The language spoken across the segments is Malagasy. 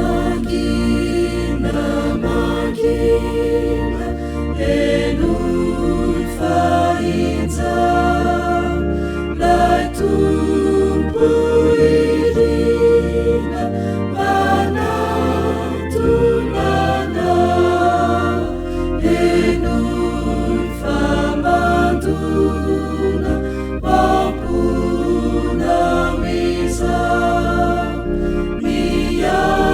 Mangina, mangina, henoy fa injao 'Lay Tompo irina manatona anao. Henoy fa mandona ao am-ponao izao. Miandry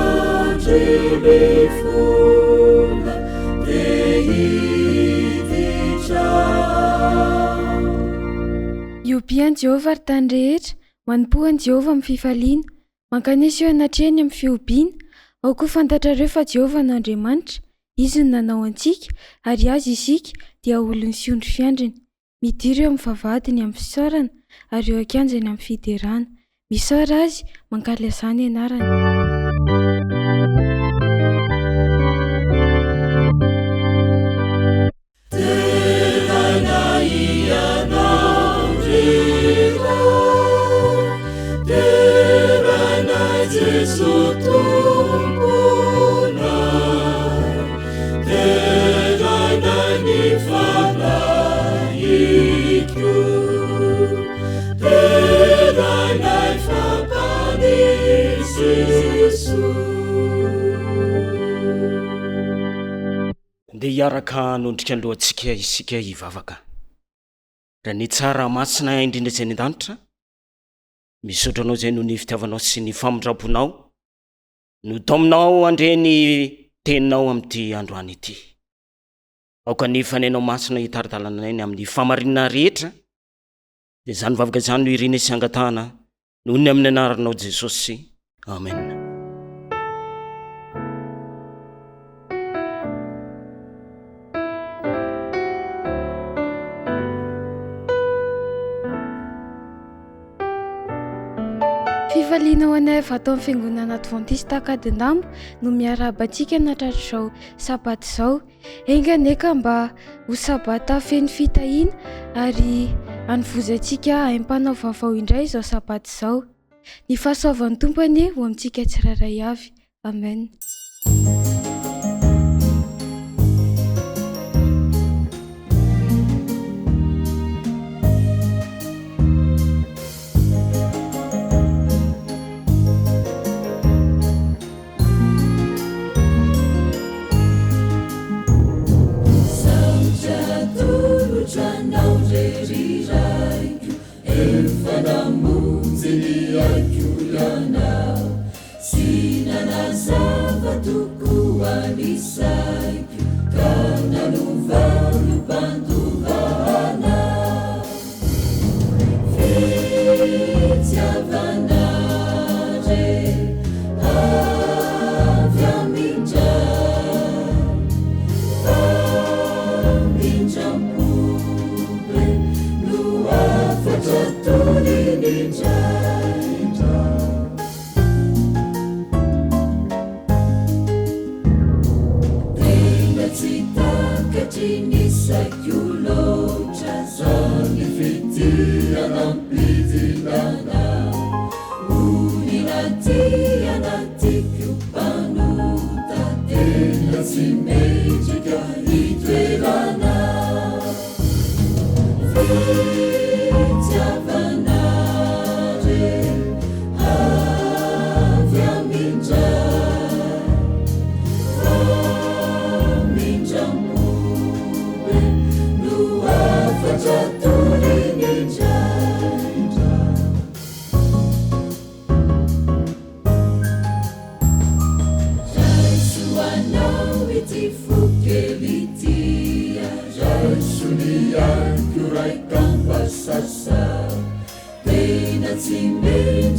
mifona te hiditra ao. Iobia an'i Jehovah, ry tany rehetra, manompoa an'i Jehovah amin'ny fifaliana. Mankanesa eo anatrehany amin'ny fihobiana. Aoka ho fantatrareo fa Jehovah no Andriamanitra, Izy no nanao antsika, ary Azy isika, dia olony sy ondry fiandriny. Midira eo amin'ny vavahadiny amin'ny fisaorana ary eo an-kianjany amin'ny fiderana. Misaora Azy, mankalazà ny anarany. Deraina Ianao ry Ray, deraina Jeso Tomponay, deraina ny Fanahiko, deraina fa Mpamonjy Jesoa. Ndeha hiaraka hanondrika ny lohantsika isika hivavaka. Reny tsara masina indrindra izay any an-danitra, misaotra anao izay noho ny fitiavanao sy ny famindram-ponao notaominao handre ny teninao amin'ity androany ity. Aoka ny Fanahinao Masina hitari-dalana anay ny amin'ny fahamarinana rehetra, dia izany vavaka izany no irina sy angatahana Noho ny amin'ny anaranao Jesosy. Amen. Fifaliana ho anay avy ato amin'ny Fiangonana Advantista Ankadindambo no miarahaba antsika nahatratra izao sabata izao. Enga anie ka mba ho Sabata feno fitahiana ary hanovozantsika aim-panao vaovao indray izao Sabata izao. Ny fahasoavan'ny Tompo anie ho amintsika tsirairay avy. Amen. Saotra atolotra anao re ry Raiko Efa namonjy ny aiko Ianao Sy nanazava tokoa ny saiko Ka nanova ho mpandova anao Fitiavana re avy amin-dRay, Famindram-po be no hafatra toriny indraindray. Tena tsy takatry ny saiko loatra zany fitia nampidina anah Olona tia na tiako mpanota tena tsy mendrika hitoerana Fitiavana re avy amin-dRay Famindram-po be no hafatra toriny indraindray.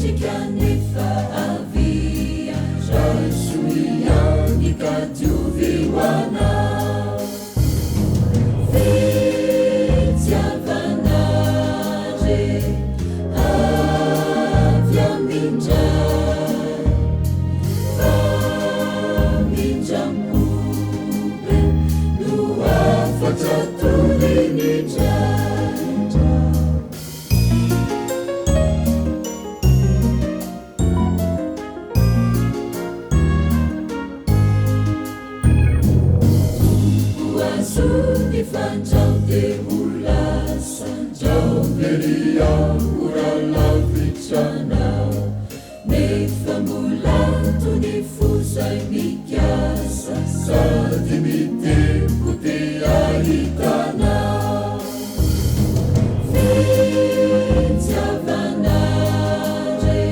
Mendrika nefa avia Raiso ihany ka diovy ho anao Fitiavana re avy amin-dRay Famindram-po be no hafatra toriny indraindra. Tompo azony fandrao dia ho lasa ndrao very ora lavitra anao nefa mbola tony fo zay mikasa sady mitempo te hahita anao. Fitiavana re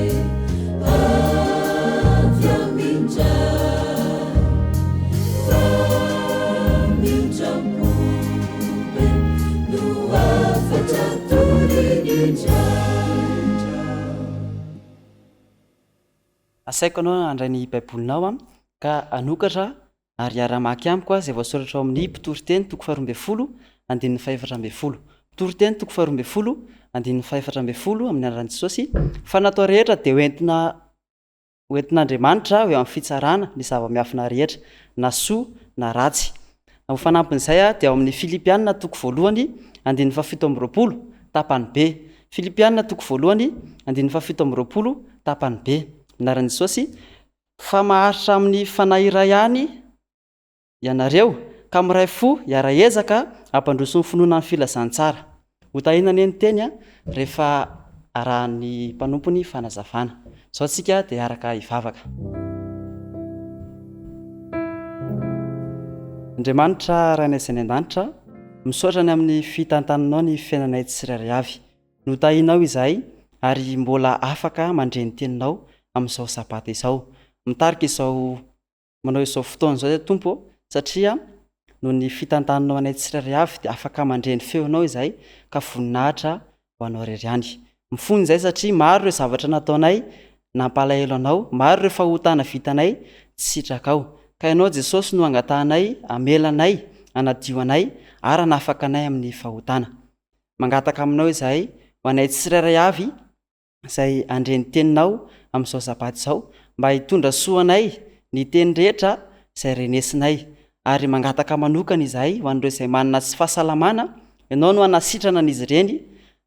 avy amin-dRay, famindram-po be no hafatra toriny indraindra. Asaiko anao handray ny Baibolinao ka hanokatra ary hiara-hamaky amiko izay voasoratra ao amin'ny Mpitoriteny toko faharoa ambin'ny folo andininy fahefatra ambin'ny folo. Mpitoriteny toko faharoa ambin'ny folo andininy fahefatra ambin'ny folo amin'ny anaran'i Jesosy, Fa ny atao rehetra dia hoentina hoentin'Andriamanitra ho eo amin'ny fitsarana ny zava-miafina rehetra, na soa na ratsy. Ho fanampin'izay dia ao amin'ny Filipiana toko voalohany andininy fahafito amby roapolo, tapany B. Filipiana toko voalohany andininy fahafito amby roapolo, tapany B. Amin'ny anaran'i Jesosy, Fa maharitra amin'ny fanahy iray ihany ianareo, ka miray fo hiara-hiezaka hampandroso ny finoana ny filazantsara. Hotahina anie ny teny rehefa arahan'ny mpanompony fanazavana. Izao tsika dia hiaraka hivavaka. Andriamanitra Rainay izay any an-danitra, misaotra ny amin'ny fitantananao ny fiainanay tsirairay avy. Notahinao izahay ary mbola afaka mandre ny teninao amin'izao sabata izao. Mitarika izao manao izao fotoana izao izahay Tompo ô, satria noho ny fitantananao anay tsirairay avy dia afaka mandre ny feonao izahay ka voninahitra ho anao irery ihany. Mifona izahay satria maro ireo zavatra nataonay nampalahelo anao, maro ireo fahotana vitanay tsy sitrakao. Ka ianao Jesosy no angatahanay hamela anay, hanadio anay ary hanafaka anay amin'ny fahotana. Mangataka aminao izahay ho anay tsirairay avy izay handre ny teninao amin'izao sabata izao mba hitondra soa anay ny teny rehetra izay renesinay. Ary mangataka manokana izahay ho an'ireo izay manana tsy fahasalamana, ianao no hanasitrana an'izy ireny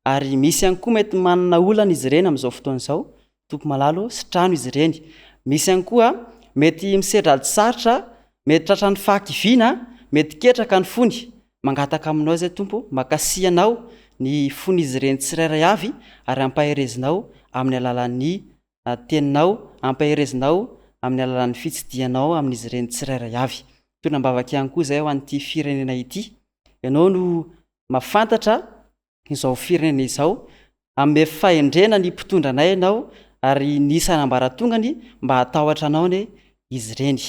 ary misy ihany koa mety manana olana izy ireny amin'izao fotoana izao, Tompo malala ô, sitrano izy ireny. Misy ihany koa mety misedra ady sarotra, mety tratran'ny fahakiviana, mety ketraka ny fony. Mangataka aminao izay Tompo, mba kasihanao ny fon'izy ireny tsirairay avy ary ampaherezinao amin'ny alalan'ny teninao, ampaherezinao amin'ny alalan'ny fitsidihanao amin'izy ireny tsirairay avy. Tonam-bavaka ihany koa izay ho an'ity firenena ity. Ianao no mahafantatra izao firenena izao, hanome fahendrena ny mpitondra anay ianao ary ny isan'ambaratongany mba hatahotra anao anie izy ireny.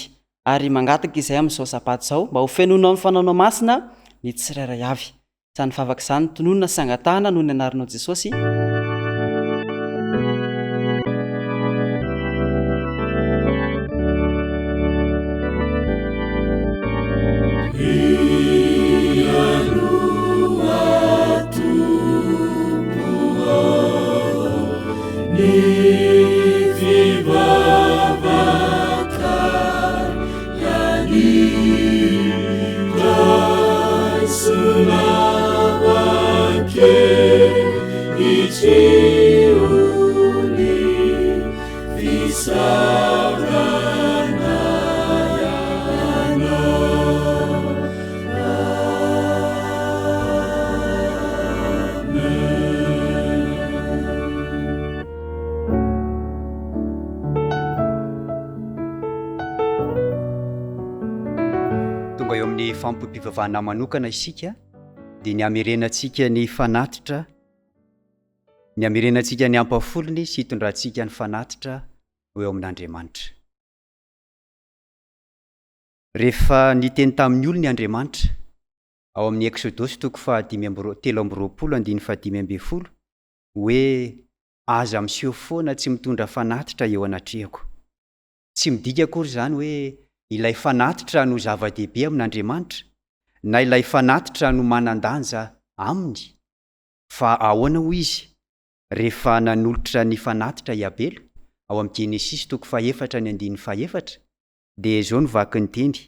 Ary mangataka izay amin'izao sabata izao mba ho fenoinao amin'ny fanaonao masina ny tsirairay avy. Izany vavaka izany tononina sy angatahana noho ny anaranao Jesosy. Tonga eo amin'ny fampom-pivavahana manokana isika dia ny hamerenantsika ny fanatitra ny hamerenantsika ny ampafolony sy hitondrantsika ny fanatitra ho eo amin'Andriamanitra. Rehefa niteny tamin'ny olony Andriamanitra, ao amin'ny Eksodosy toko fahadimy amby roa, 23 andininy fahadimy ambin'ny folo, hoe. Aza miseho foana tsy mitondra fanatitra eo anatrehako. Tsy midika akory izany hoe ilay fanatitra no zava-dehibe amin'Andriamanitra, na ilay fanatitra no manan-danja aminy. Fa ahoana hoy izy, rehefa nanolotra ny fanatitra i Abela, ao amin'ny Genesisy toko fahefatra ny andininy fahefatra, dia izao no vakin'ny teny,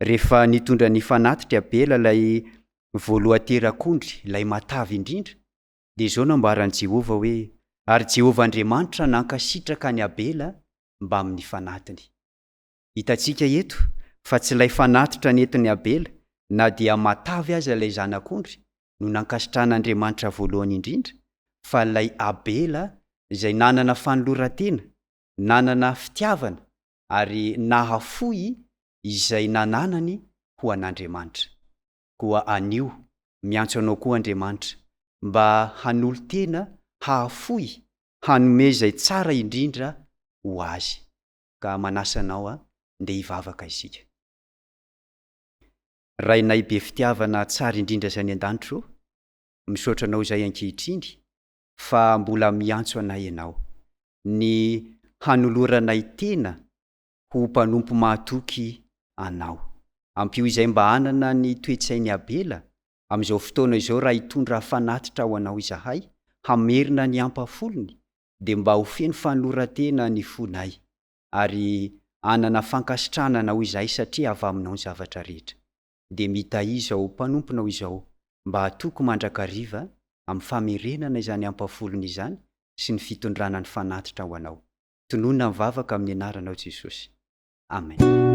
Rehefa nitondra ny fanatitra i Abela ilay voalohan-terak'ondry, ilay matavy indrindra, dia izao no ambaran'i Jehovah hoe, Ary Jehovah Andriamanitra nankasitraka an'i Abela mbamin'ny fanatiny. Hitantsika eto fa tsy ilay fanatitra nentin'i Abela, na dia matavy aza ilay zanak'ondry, no nankasitrahan'Andriamanitra voalohany indrindra, fa ilay Abela izay nanana fanoloran-tena, nanana fitiavana, ary nahafoy izay nananany ho an'Andriamanitra. Koa anio, miantso anao koa Andriamanitra, mba hanolo-tena hahafoy, hanome izay tsara indrindra ho Azy. Ka manasa anao aho, ndeha hivavaka isika. Rainay be fitiavana tsara indrindra izay any an-danitra ô, misaotra Anao izay ankehitriny fa mbola miantso anay Ianao, ny hanoloranay tena ho mpanompo mahatoky Anao. Ampio izay mba hanana ny toe-tsain'i Abela amin'izao fotoana izao raha hitondra fanatitra ho Anao izahay, hamerina ny ampahafolony, dia mba ho feno fanoloran-tena ny fonay, ary hanana fankasitrahana Anao izahay satria avy Aminao ny zavatra rehetra. Dia mitahia izao mpanomponao izao mba hatoky mandrakariva amin'ny famerenana izany ampahafolony izany sy ny fitondrana ny fanatitra ho Anao. Tononina ny vavaka amin'ny anaranao Jesosy. Amen.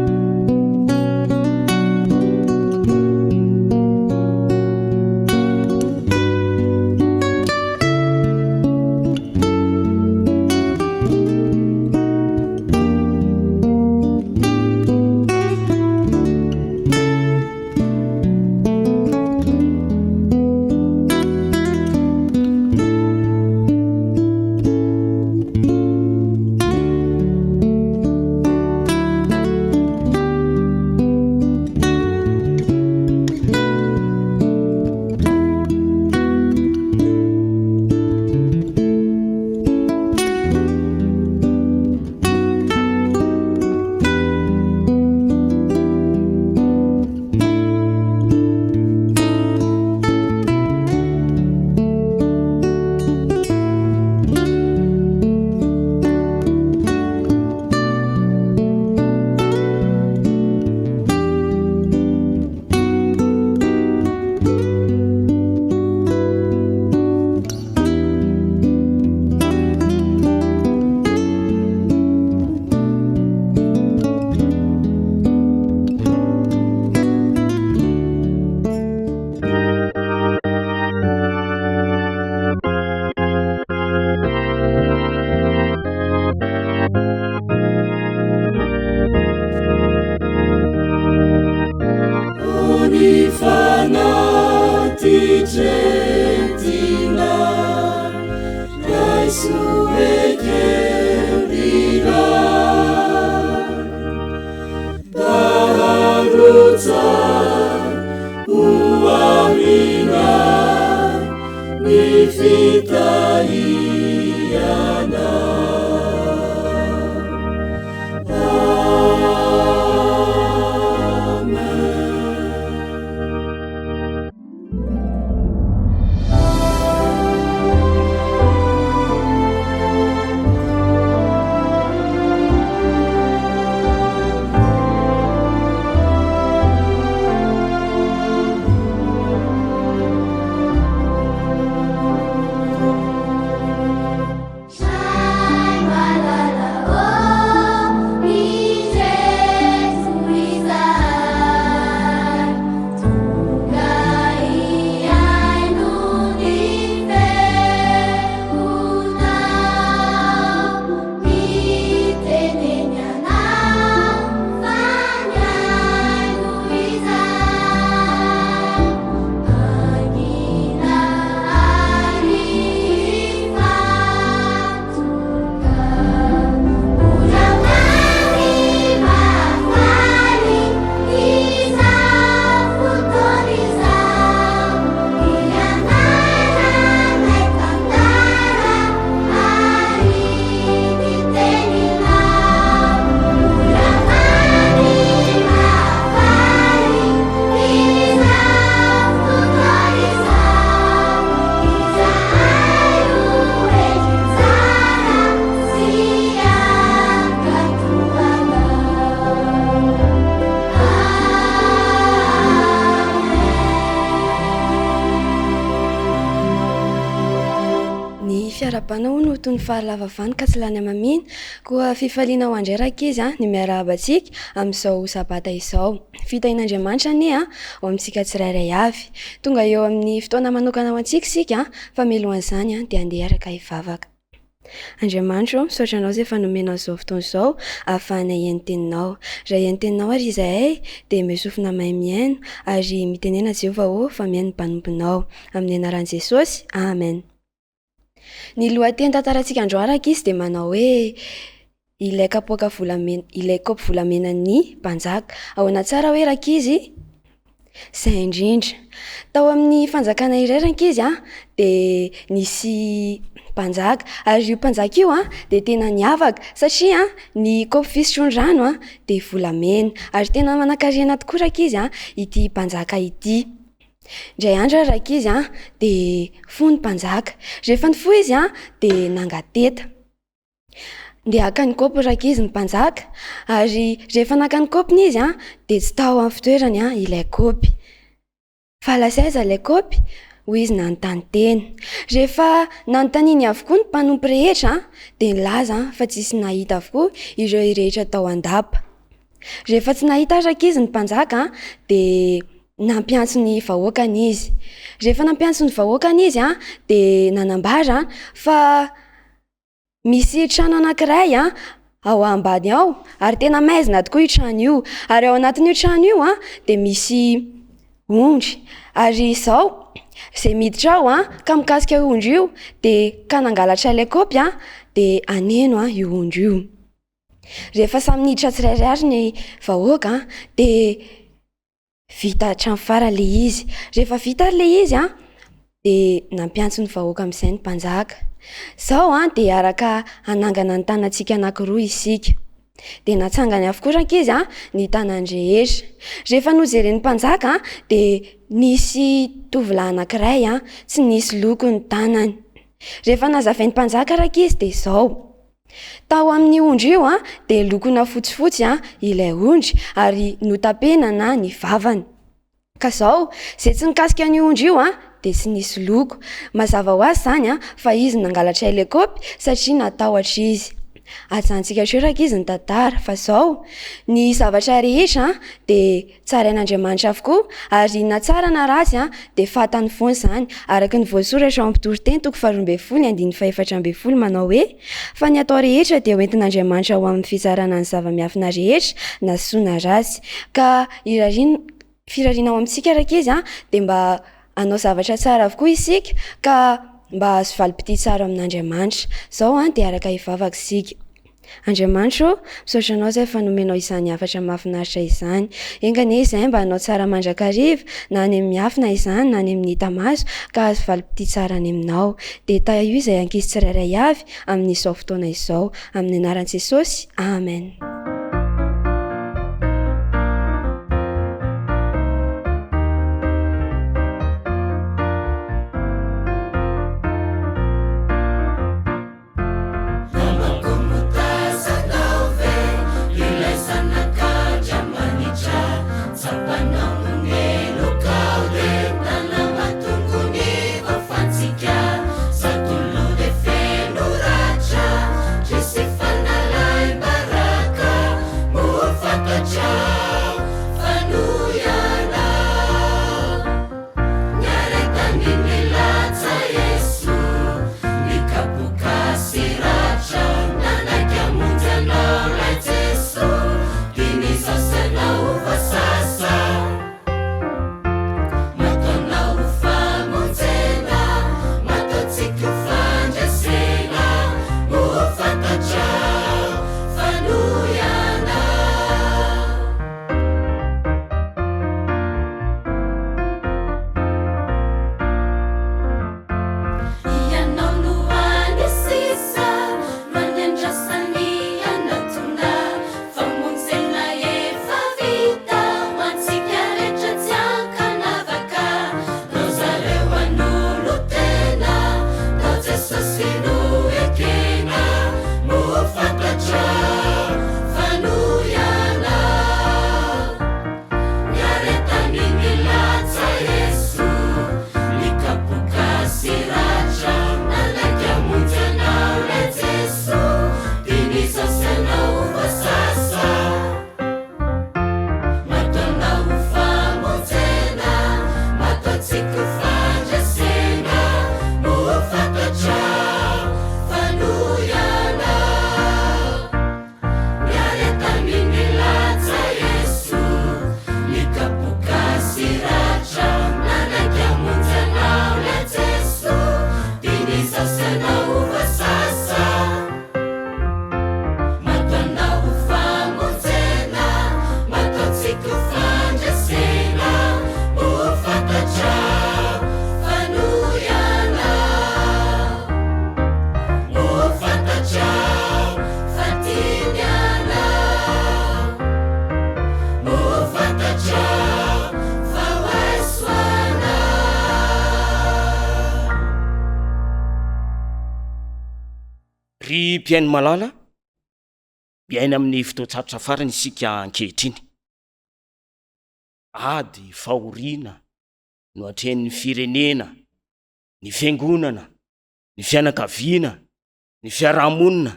Fiarahabana hono toy ny fary lava vany ka tsy lany hamamiana. Koa fifaliana ho an-dray rankizy a, ny miarahaba antsika amin'izao sabata izao. Fitahian'Andriamanitra anie a, ho amintsika tsirairay avy. Tonga eo amin'ny fotoana manokana ho antsika isika fa mialohan'izany dia andeha hiaraka hivavaka. Andriamanitra ô, misaotra Anao izay efa nomenao izao fotoana izao ahafahanay hihaino ny Teninao. Raha hihaino ny Teninao àry izahay, dia omeo sofina mahay mihaino, ary mitenena Jehovah ô, fa mihaino ny mpanomponao. Amin'ny anaran'i Jesosy, Amen. Ny lohateny tantarantsika androany rankizy dia manao hoe Ilay kapoaka volamena, ilay kaopy volamenan'ny mpanjaka. Ahoana tsara hoe rankizy? Izay indrindra. Tao amin'ny fanjakana iray rankizy a, dia nisy mpanjaka. Ary io mpanjaka io a, dia tena niavaka satria ny kaopy fisotroany rano a, dia volamena. Ary tena manankarena tokoa rankizy a, ity mpanjaka ity. Indray andro ary rankizy a, dia nifoha ny mpanjaka. Rehefa nifoha izy a, dia nangateta. Ndeha haka ny kaopy rankizy ny mpanjaka, ary rehefa naka ny kaopiny izy a, dia tsy tao amin'ny fitoerany a ilay kaopy. Fa lasa aiza ilay kaopy? hoy izy nanontany tena. Rehefa nanontaniany avokoa ny mpanompo rehetra dia nilaza fa tsisy nahita avokoa ireo rehetra tao an-dapa. Rehefa tsy nahita ary rankizy ny mpanjaka dia nampiantso ny vahoakany izy. Rehefa nampiantso ny vahoakany izy dia nanambara fa Misy trano anankiray ao ambany ao ary tena maizina tokoa io trano io. Ary ao anatin'io trano io dia misy ondry. Ary izao, izay miditra ao ka mikasika io ondry io dia ka nangalatra ilay kaopy dia haneno io ondry io. Rehefa samy niditra tsirairay ary ny vahoaka dia Vita hatramin'ny farany ilay izy. Rehefa vita ary ilay izy an, dia nampiantso ny vahoaka amin'izay ny mpanjaka. Izao an, dia araka hanangana ny tanantsika anankiroa isika. Dia natsangany avokoa rankizy an, ny tanany rehetra. Rehefa nojeren'ny mpanjaka an, dia nisy tovolahy anankiray an, tsy nisy loko ny tanany. Rehefa nazavain'ny mpanjaka rankizy dia izao. Tao amin'io ondry io dia lokona fotsifotsy ilay ondry ary notapenana ny vavany. Ka izao, izay tsy nikasika an'io ondry io dia tsy nisy loko. Mazava ho azy izany fa izy no nangalatra ilay kaopy satria natahotra izy. Ajanontsika hatreo rankizy ny tantara fa izao, ny zavatra rehetra dia Tsarain'Andriamanitra avokoa, ary na tsara na ratsy dia fantany foana izany, araka ny voasoratra ao amin'ny Mpitoriteny toko faharoa ambin'ny folo ny andininy fahefatra ambin'ny folo manao hoe, Fa ny atao rehetra dia hoentin'Andriamanitra ho amin'ny fitsarana ny zava-miafina rehetra, na soa na ratsy. Ka irariana, firariana ho amintsika rankizy dia mba hanao zavatra tsara avokoa isika ka mba hahazo valim-pitia tsara amin'Andriamanitra. Izao dia araka hivavaka isika. Andriamanitra ô, misaotra Anao izay fa nomenao izany hafatra mahafinaritra izany. Enga anie izahay mba hanao tsara mandrakariva, na any amin'ny miafina izany na any amin'ny hita maso, ka hahazo valim-pitia tsara any Aminao. Dia tahio izay ankizy tsirairay avy amin'izao fotoana izao. Amin'ny anaran'i Jesosy, Amen. Ry mpihaino malala, miaina amin'ny fotoan-tsarotra farany isika ankehitriny. Ady, fahoriana no atrehin'ny firenena, ny fiangonana, ny fianakaviana, ny fiarahamonina,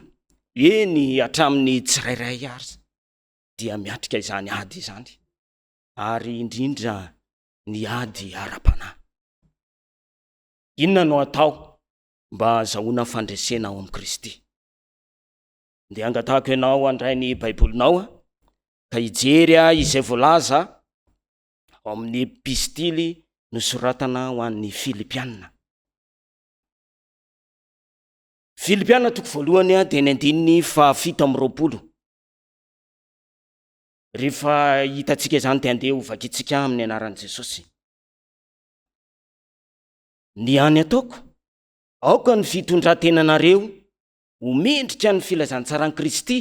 eny hatramin'ny tsirairay aza dia miatrika izany ady izany, ary indrindra ny ady ara-panahy. Inona no atao mba hahazahoana fandresena ao amin'i Kristy? Ndeha angatahako ianao handray ny Baibolinao ka hijery izay voalaza ao amin'ny epistily nosoratana ho an'ny Filipiana. Filipiana toko voalohany dia ny andininy fahafito amby roapolo. Rehefa hitantsika izany dia andeha hovakintsika amin'ny anaran'i Jesosy. Ny hany ataoko, aoka ny fitondran-tenanareo ho mendrika ny filazantsaran'i Kristy,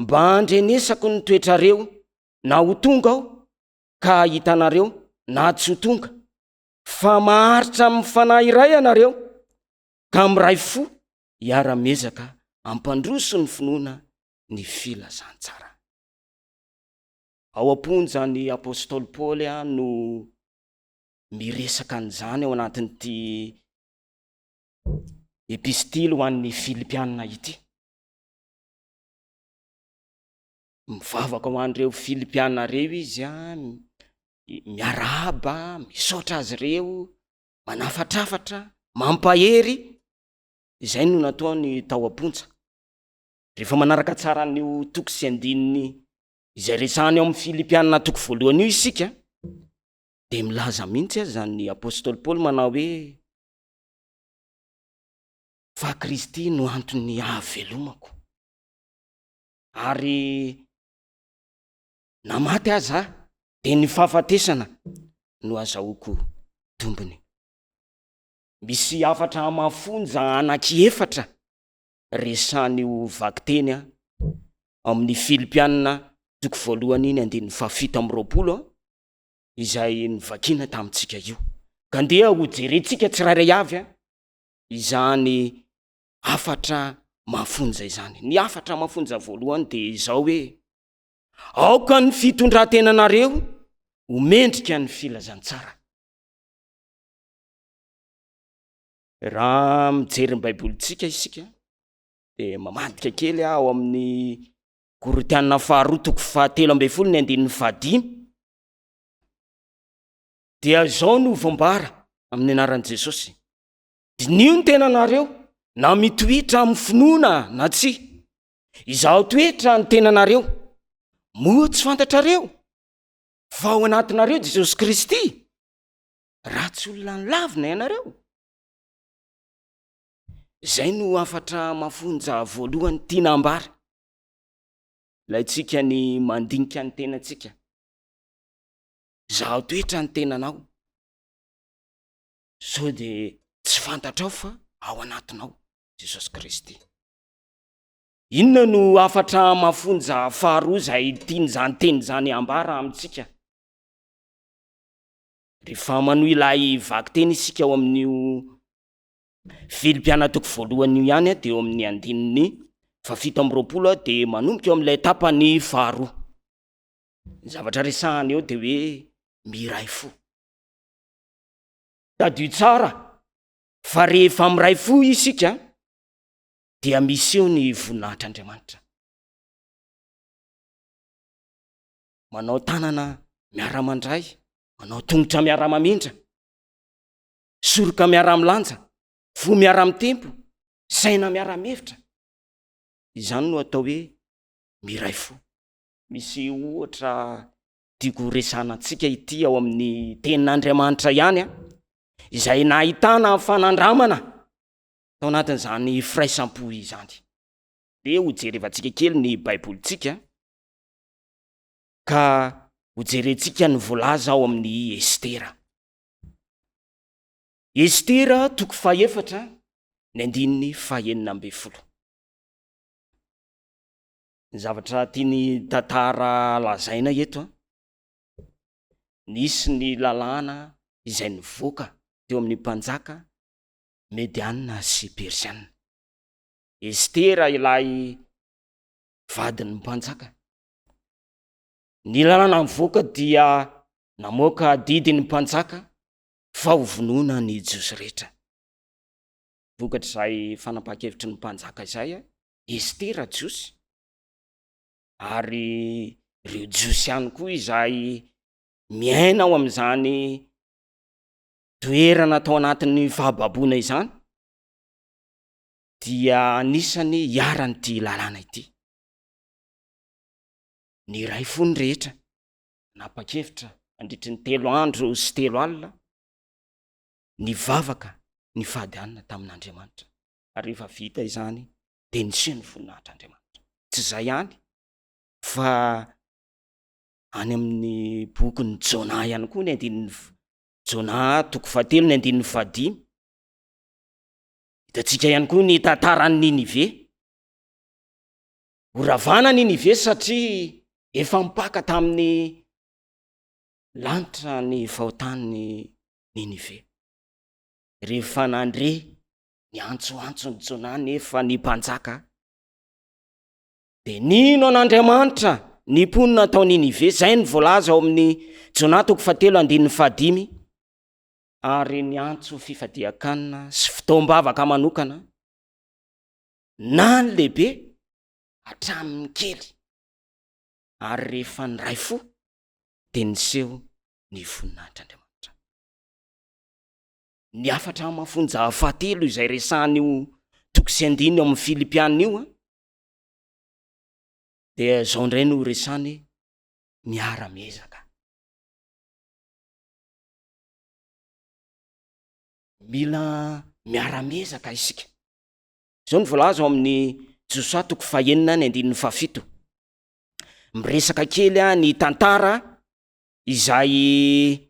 mba handrenesako ny toetrareo na ho tonga aho ka hahita anareo na tsy ho tonga, fa maharitra amin'ny fanahy iray ianareo ka miray fo hiara-miezaka hampandroso ny finoana ny filazantsara. Ao am-ponja ny apostoly Paoly no miresaka an'izany ao anatin'ity epistily ho an'ny Filipiana ity. Mivavaka ho an'ireo Filipiana ireo izy, miarahaba, misaotra azy ireo, manafatrafatra, mampahery. Izay no nataony tao am-ponja. Rehefa manaraka tsara an'io toko sy andininy izay resahany ao amin'ny Filipiana toko voalohany io isika, dia milaza mihitsy aza ny apostoly Paoly manao hoe, Fa Kristy no anton'ny ahavelomako. Ary na maty aza aho, dia ny fahafatesana no azahoako tombony. Misy hafatra mafonja anankiefatra resahan'io vakiteny ao amin'ny Filipiana toko voalohany iny andininy fahafito amby roapolo izay novakiana tamintsika io. Ka ndeha ho jerentsika tsirairay avy izany hafatra mafonja izany. Ny hafatra mafonja voalohany dia izao hoe, aoka ny fitondran-tenanareo ho mendrika ny filazantsara. Raha mijery ny Baibolintsika isika dia mamadika kely aho ao amin'ny Korintiana faharoa toko fahatelo ambin'ny folo ny andininy fahadimy dia izao no voambara amin'ny anaran'i Jesosy, diniho ny tenanareo na mitoetra amin'ny finoana na tsia. Izaho toetra ny tenanareo, moa tsy fantatrareo fa ao anatinareo Jesosy Kristy? Raha tsy olona nilavina ianareo. Izay no hafatra mafonja voalohany tiana ambara. Ilaintsika ny mandinika ny tenantsika. Zaho toetra ny tenanao. Sao dia tsy fantatrao fa ao anatinao Jesosy Kristy. Inona no hafatra mafonja faharoa izay tian'izany teny izany ambara amintsika? Rehefa manohy ilay vakiteny isika ao amin'io Filipiana toko voalohany io ihany dia eo amin'ny andininy fahafito amby roapolo dia manomboka eo amin'ilay tapany faharoa. Ny zavatra resahana eo dia hoe miray fo. Tadidio tsara fa rehefa miray fo isika dia miseho ny voninahitr'Andriamanitra. Manao tanana miara-mandray, manao tongotra miara-mamindra, soroka miara-milanja, fo miara-mitempo, saina miara-mihevitra. Izany no atao hoe miray fo. Misy ohatra tiako horesahana antsika ity ao amin'ny tenin'Andriamanitra ihany an, izay nahitana fanandramana tao anatin'izany firaisam-po izany. Dia hojerevantsika kely ny Baibolintsika ka hojerentsika ny voalaza ao amin'ny Estera. Estera toko fahefatra ny andininy fahenina ambin'ny folo. Ny zavatra tian'ny tantara lazaina eto an, nisy ny lalàna izay nivoaka teo amin'ny mpanjaka Mediana sy Persiana. Estera ilay vadin'ny mpanjaka. Ny lalàna nivoaka dia namoaka didy ny mpanjaka fa ho vonoina ny Jiosy rehetra. Vokatr'izay fanapahan-kevitry ny mpanjaka izay, Estera Jiosy, ary ireo Jiosy ihany koa izay miaina ao amin'izany toerana tao anatin'ny fahababoana izany dia anisany iharan'ity lalàna ity. Niray fo ny rehetra, nanapa-kevitra nandritry ny telo andro sy telo alina, nivavaka nifady hanina tamin'Andriamanitra. Ary rehefa vita izany dia niseho ny voninahitr'Andriamanitra. Tsy izay ihany fa any amin'ny bokin'i Jona ihany koa ny andininy Jona toko fahatelo ny andininy fahadimy. Hitantsika ihany koa ny tantaran'i Ninive. Horavana Ninive satria efa mipaka tamin'ny lanitra ny fahotan'i Ninive. Rehefa nandre ny antsoantson'i Jona nefa ny mpanjaka dia nino an'Andriamanitra ny mponina tao Ninive, izay no voalaza ao amin'ny Jona toko fahatelo andininy fahadimy, ary niantso fifadian-kanina sy fotoam-bavaka manokana na ny lehibe hatramin'ny kely, ary rehefa niray fo dia niseho ny voninahitr'Andriamanitra. Ny hafatra mafonja fahatelo izay resahan'io toko sy andininy ao amin'ny Filipiana io dia izao indray no resany miara-miezaka. Mila miara-miezaka isika. Izao no voalaza ao amin'ny Josoa toko fahenina ny andininy fahafito. Miresaka kely ny tantara izay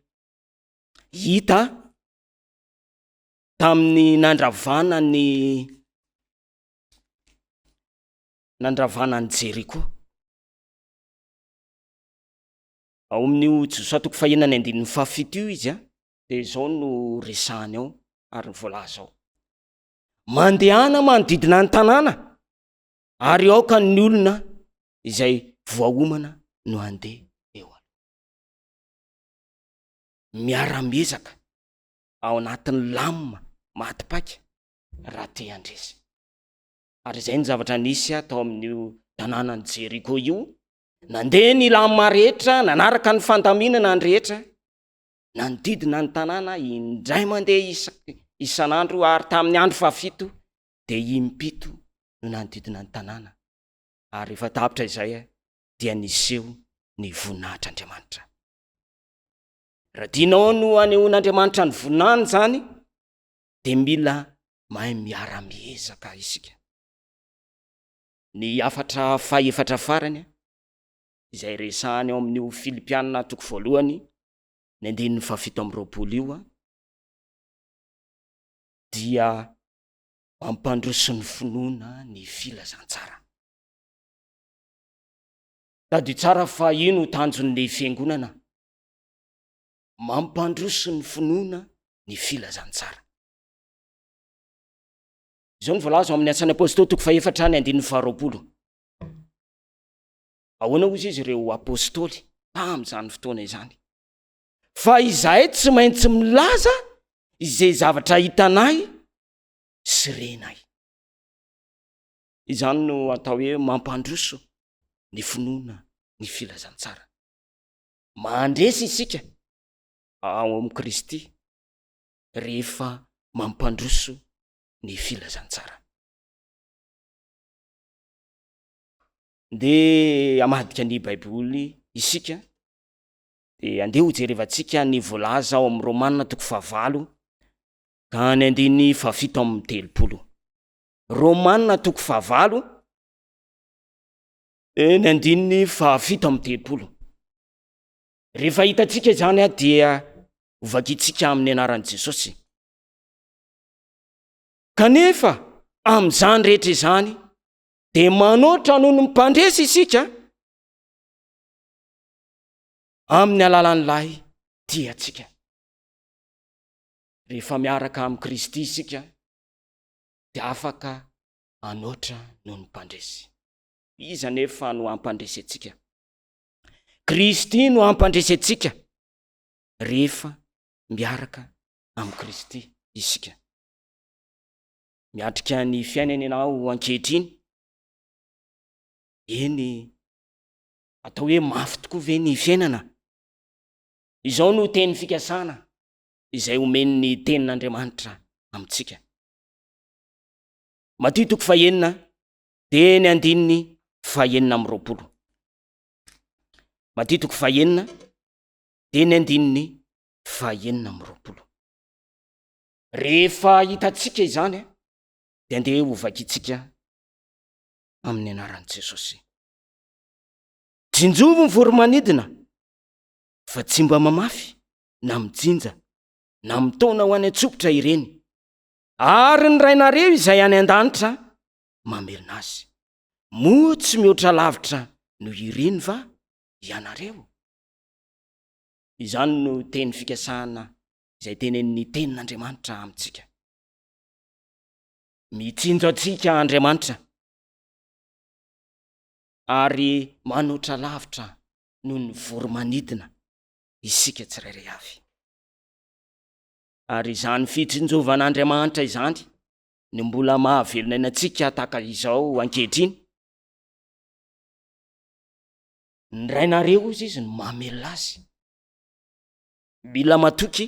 hita tamin'ny nandravana ny nandravana an'i Jeriko. Ao amin'io Josoa toko fahenina ny andininy fahafito io izy a, dia izao no resahany ao ary ny voalaza ao. Mandehana manodidina ny tanàna ary aoka ny olona izay voaomana no handeha eo aloha. Miara-miezaka ao anatin'ny lamina maty paika raha te handresy. Ary izay ny zavatra nisy tao amin'io tanànan'i Jeriko io, nandeha ny lamina rehetra, nanaraka ny fandaminana ny rehetra, nanodidina ny tanàna indray mandeha isan'andro ary tamin'ny andro fahafito dia impito no nanodidina ny tanàna ary rehefa tapitra izay dia niseho ny voninahitr'Andriamanitra. Raha tianao no hanehoan'Andriamanitra ny voninahiny izany dia mila mahay miara-miezaka isika. Ny hafatra fahefatra farany izay resahany ao amin'io Filipiana toko voalohany ny andininy fahafito amby roapolo io dia mampandroso ny finoana ny filazantsara. Tadidio tsara fa io no tanjon'ny fiangonana, mampandroso ny finoana ny filazantsara. Izao no voalaza ao amin'ny Asan'ny Apôstôly toko fahefatra ny andininy faharoapolo. Ahoana hozy izy ireo apôstôly tamin'izany fotoana izany? Fa izahay tsy maintsy milaza izay zavatra hitanay sy renay. Izany no atao hoe mampandroso ny finoana ny filazantsara. Mandresy isika ao amin'i Kristy rehefa mampandroso ny filazantsara. Ndeha hamadika ny Baiboly isika, dia andeha hojerevantsika ny voalaza ao amin'ny Romana toko fahavalo ka ny andininy fahafito amby telopolo. Romana toko fahavalo, ny andininy fahafito amby telopolo. Rehefa hitantsika izany dia hovakintsika amin'ny anaran'i Jesosy. Kanefa amin'izany rehetra izany dia manoatra noho ny mpandresy isika amin'ny alalan'ilay tia antsika. Rehefa miaraka amin'i Kristy isika dia afaka. Hanoatra noho ny mpandresy. Iza anefa no hampandresy antsika? Kristy no hampandresy antsika rehefa miaraka amin'i Kristy isika. Miatrika ny fiainana ianao ankehitriny. Eny, atao hoe mafy tokoa ve ny fiainana? Izao no teny fikasana izay omen'ny Tenin'Andriamanitra amintsika. Matio toko fahenina dia ny andininy fahenina amby 20. Matio toko fahenina dia ny andininy fahenina amby 20. Rehefa hitantsika izany dia andeha ho vakintsika amin'ny anaran'i Jesosy. Tsinjovy ny voro-manidina fa tsy mba mamafy na mijinja na mitaona ho any an-tsopitra ireny, ary ny Rainareo izay any an-danitra mamelona azy. Moa tsy mihoatra lavitra noho ireny va ianareo? Izany no teny fikasana izay tenenin'ny Tenin'Andriamanitra amintsika. Mitsinjo antsika Andriamanitra ary manoatra lavitra noho ny voro-manidina isika tsirairay avy. Ary izany fitsinjovan'Andriamanitra izany no mbola mahavelona aina antsika tahaka izao ankehitriny. Ny Rainareo hozy izy no mamelona azy. Mila matoky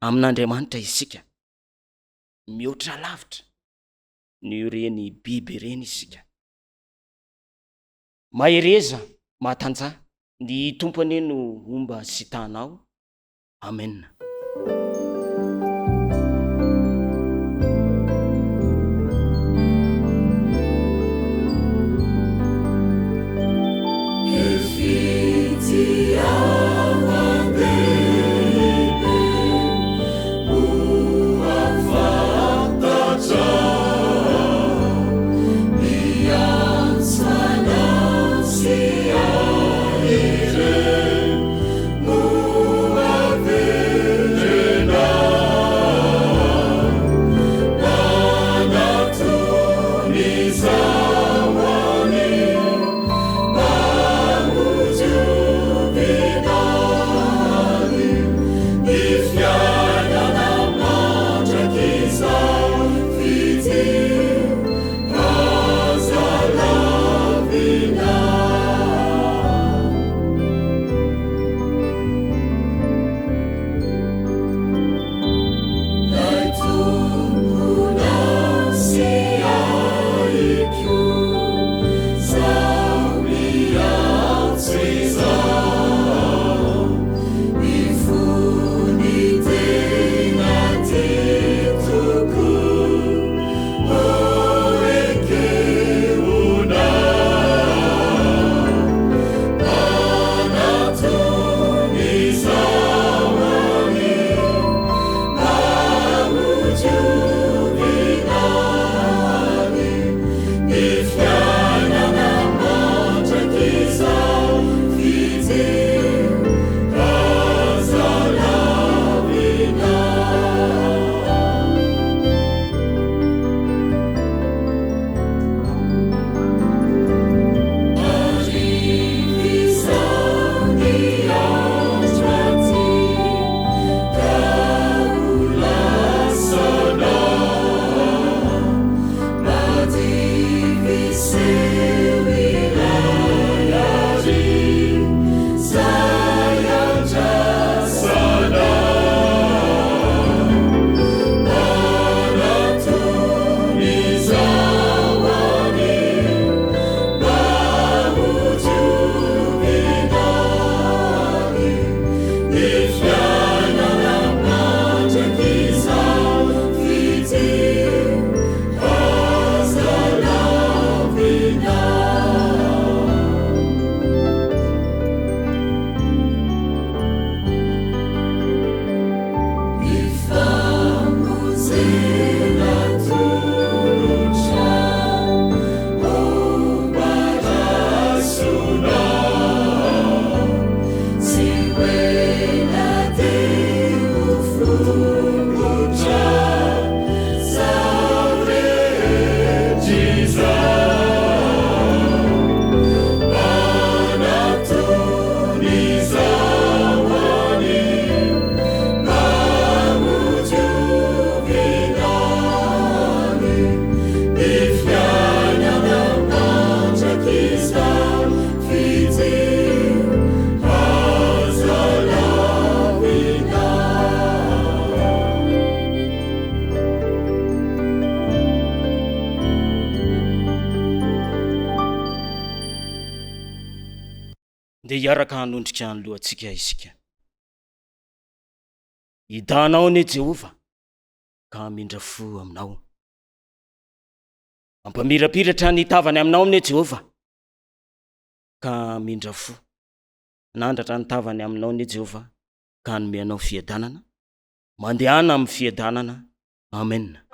amin'Andriamanitra isika. Mihoatra lavitra noho ireny biby ireny isika. Mahereza, mahatanjaha, ny Tompo anie no homba sy tahanao. Amen. Ndeha hiaraka hanondrika ny lohantsika isika. Hidahanao anie Jehovah ka hamindra fo aminao. Hampamirapiratra ny tavany aminao anie Jehovah ka hamindra fo. Hanandratra ny tavany aminao anie Jehovah ka hanome anao fiadanana. Mandehana amin'ny fiadanana. Amen.